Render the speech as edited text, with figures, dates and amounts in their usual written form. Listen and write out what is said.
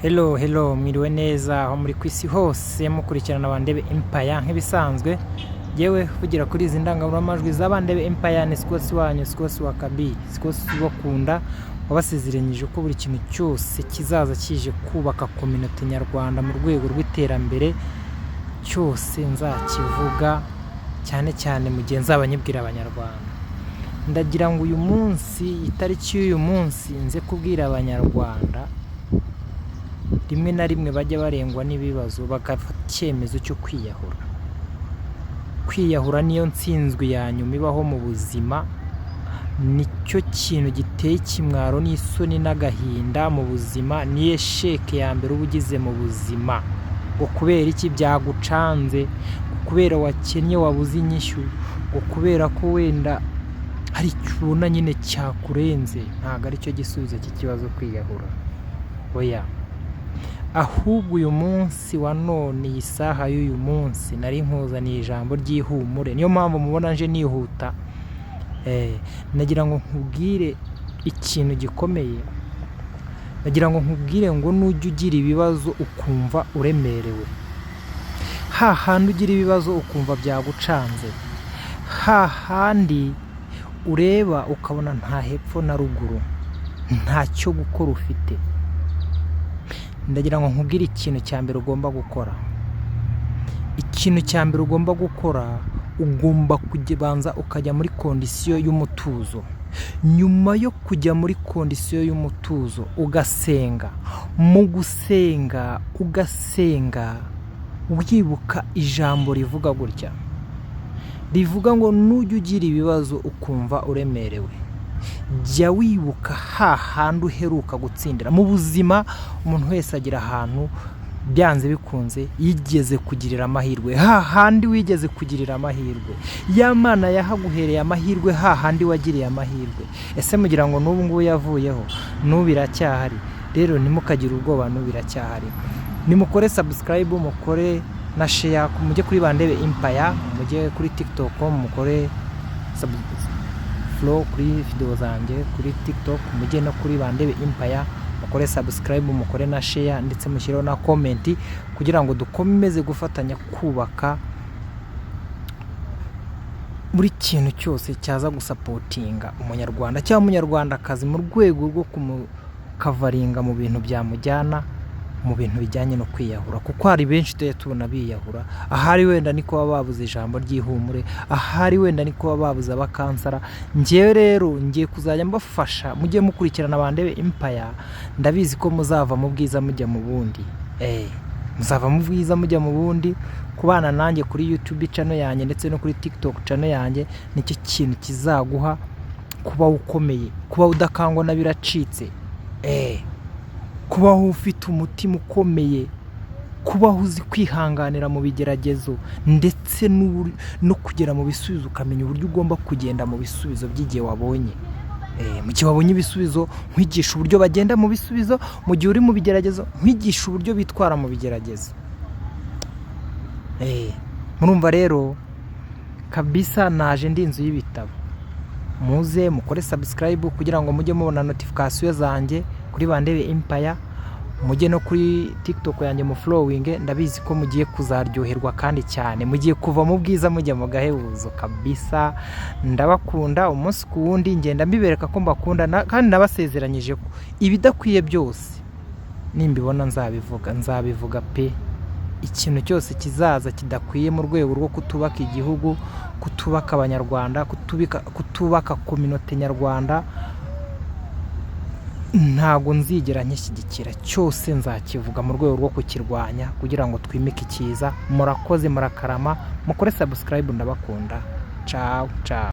Hello, hello, mwiriwe neza aho muri ku isi hose mukurikirana Bandebe Empire. Nk'ibisanzwe, yewe vugira kuri izi ndangururamajwi za Bandebe Empire ni Sikosi wanyu, Sikosi wa Kabi, Sikosi ubakunda, wabasezeranyije ko buri kintu cyose kizaza kije kubaka communauté nyarwanda mu rwego rw'iterambere cyose nzakivuga, cyane cyane mu gihe nzaba nyibwira Abanyarwanda. Ndagira ngo uyu munsi, itariki y'uyu munsi, nze kubwira Abanyarwanda rimwe na rimwe bajya barengwa n'ibibazo bagafata icyemezo cyo kwiyahura. Kwiyahura niyo ntsinzwi ya nyuma ibaho mu buzima, nicyo kintu giteye ikimwaro n'isoni n'agahinda mu buzima, niyo échec ya mbere uba ugize mu buzima. Ngo kubera iki byagucanze, ngo kubera wakennye wabuze inyishyu, ngo kubera ko wenda hari icyo ubona nyine cyakurenze, ntabwo aricyo gisubizo cy'ikibazo kwiyahura. Oya. Ahubwo uyu munsi wa none, iyi saha y'uyu munsi, nari nkuzaniye ijambo ry'ihumure, niyo mpamvu mubona nje nihuta. Nagira ngo nkubwire ikintu gikomeye, nagira ngo nkubwire ngo nujya ugira ibibazo ukumva uremerewe, hahandi ugira ibibazo ukumva byagucanze, hahandi ureba ukabona nta hepfo na ruguru, ntacyo gukora ufite, ndagira ngo nkubwire ikintu cya mbere ugomba gukora. Ikintu cya mbere ugomba gukora, ugomba kubanza ukajya muri condition y'umutuzo. Nyuma yo kujya muri condition y'umutuzo, ugasenga. Mu gusenga, ugasenga wibuka ijambo rivuga gutya, rivuga ngo nujya ugira ibibazo ukumva uremerewe, jya wibuka hahandi uheruka gutsindira. Mu buzima umuntu wese agira ahantu byanze bikunze yigeze kugirira amahirwe, hahandi wigeze kugirira amahirwe, ya Mana yahaguhereye amahirwe, hahandi wagiriye amahirwe. Ese mugira ngo n'ubu ngubu yavuyeho? N'ubu iracyahari. Rero ntimukagire ubwoba, n'ubu iracyahari. Nimukore subscribe, mukore na share, mujye kuri Bandebe Empire, mujye kuri TikTok, mukore follow kuri videwo zanjye kuri TikTok, mujye no kuri Bandebe Empire mukore subscribe, mukore na share, ndetse mushyireho na comment kugira ngo dukomeze gufatanya kubaka buri kintu cyose cyaza gusupportinga Umunyarwanda cyangwa Umunyarwandakazi mu rwego rwo kumucoveringa mu bintu byamujyana mu bintu bijyanye no kwiyahura, kuko hari benshi tujya tubona biyahura. Ahari wenda ni kuba babuze ijambo ry'ihumure, ahari wenda ni kuba babuze abacounsellor. Ngewe rero ngiye kuzajya mbafasha, mujye mukurikirana Bandebe Empire. Ndabizi ko muzava mu bwiza mujya mu bundi, muzava mu bwiza mujya mu bundi. Kubana nanjye kuri YouTube channel yanjye ndetse no kuri TikTok channel yanjye nicyo kintu kizaguha kuba ukomeye, kuba udakangwa na biracitse, kubaho ufite umutima ukomeye, kubaho uzi kwihanganira mu bigeragezo, ndetse no kugera mu bisubizo, ukamenya uburyo ugomba kugenda mu bisubizo by'igihe wabonye. Mu gihe wabonye ibisubizo, nkwigisha uburyo bagenda mu bisubizo. Mu gihe uri mu bigeragezo, nkwigisha uburyo bitwara mu bigeragezo. Murumva rero kabisa naje ndi inzu y'ibitabo. Muze mukore subscribe kugira ngo mujye mubona notification zanjye kuri Bandebe Empire, mujye no kuri TikTok yanjye mu following. Ndabizi ko mugiye kuzaryoherwa kandi cyane, mugiye kuva mu bwiza mujya mu gahebuzo kabisa. Ndabakunda umunsi ku wundi, ngenda mbibereka ko mbakunda, kandi nabasezeranyije ko ibidakwiye byose nimbibona nzabivuga, nzabivuga pe. Ikintu cyose kizaza kidakwiye mu rwego rwo kutubaka igihugu, kutubaka Abanyarwanda, kutubaka communauté nyarwanda, ntabwo nzigera nkishyigikira. Cyose nzakivuga mu rwego rwo kukirwanya kugira ngo twimike icyiza. Murakoze, murakarama, mukore subscribe, ndabakunda. Ciao ciao.